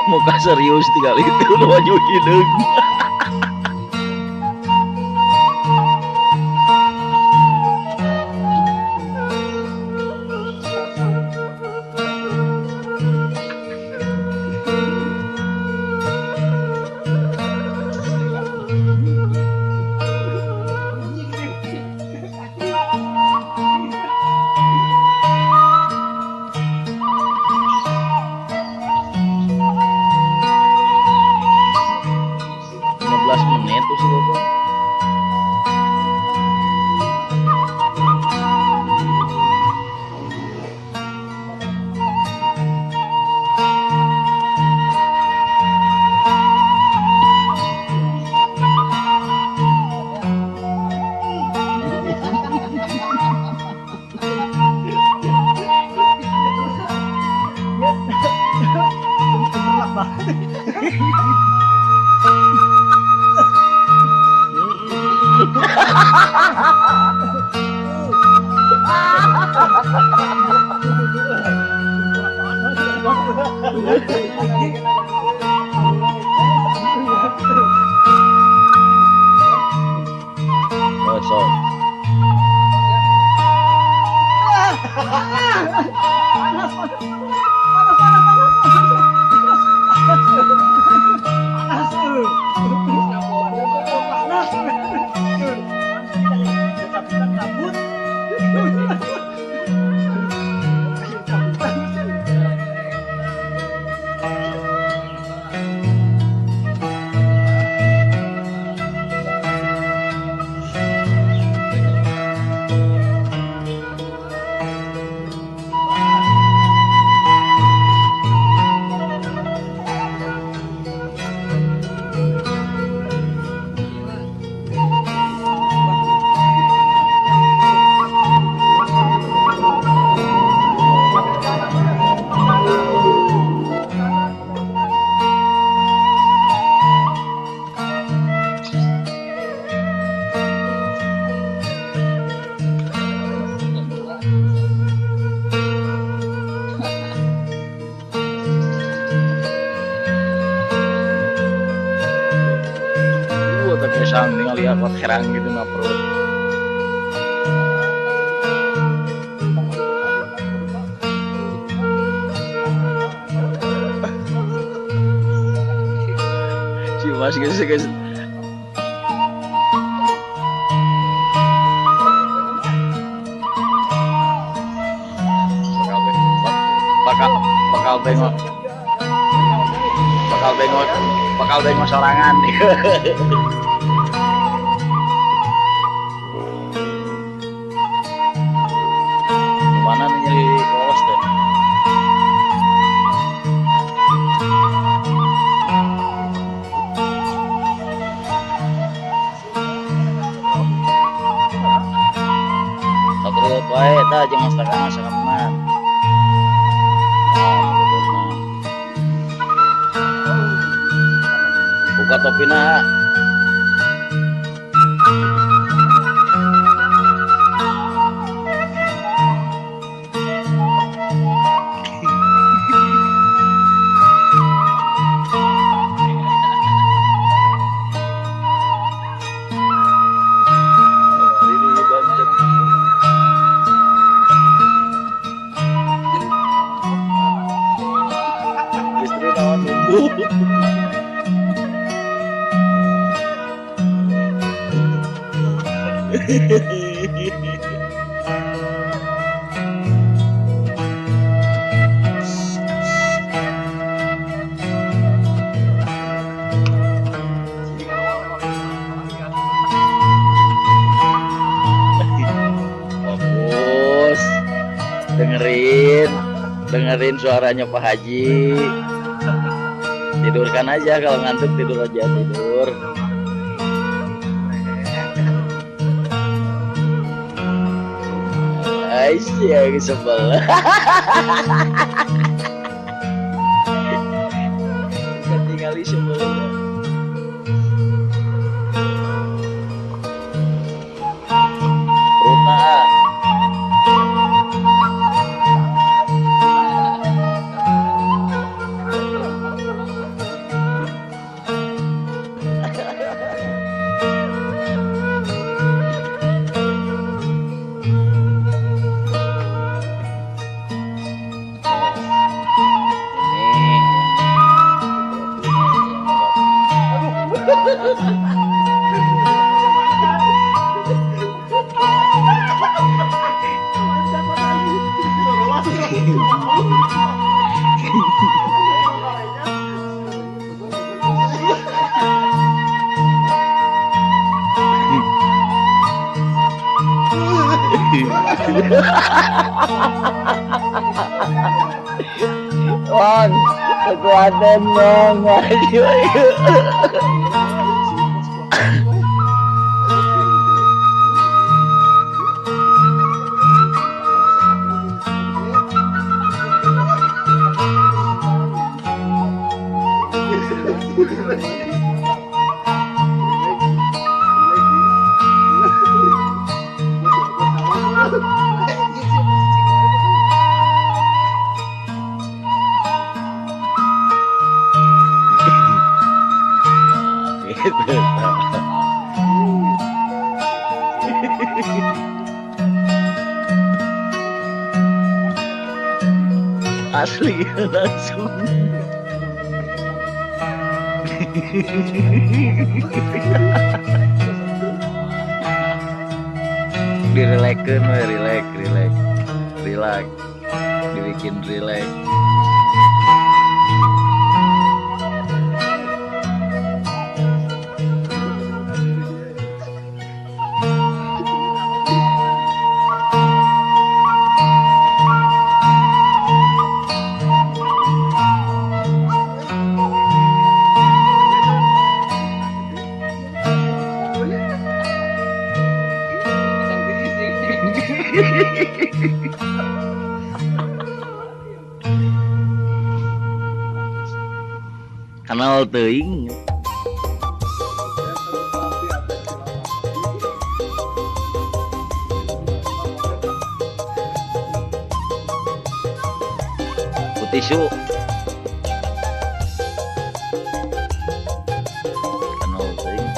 Muka serius tinggal itu nu maju hideung. 15 menit tuh sih Bapak. Oh, sok. Panas, panas, panas, panas, panas, panas, panas, kabut. Teu kesang ningali akot herang gitu na perut. Si Mas guys guys. Bakal bakal bakal bengok bakal bengok bakal bengok sorangan. Mana nih nyeri polos deh. Saturut wae eta jeung masakan masakan mah. Buka topina. Istri naon nunggu. Dengerin, dengerin suaranya Pak Haji. Tidurkan aja kalau ngantuk, tidur aja, tidur. Aisyah sebel. Ketinggalan sebel. Perutna. Bang, kekuatan dong, maju. Gitu. Asli langsung. Direlekkeun we, relax, relax. Relax. Dibikin relax. Kanal teuing. Tisu. Kanal teuing.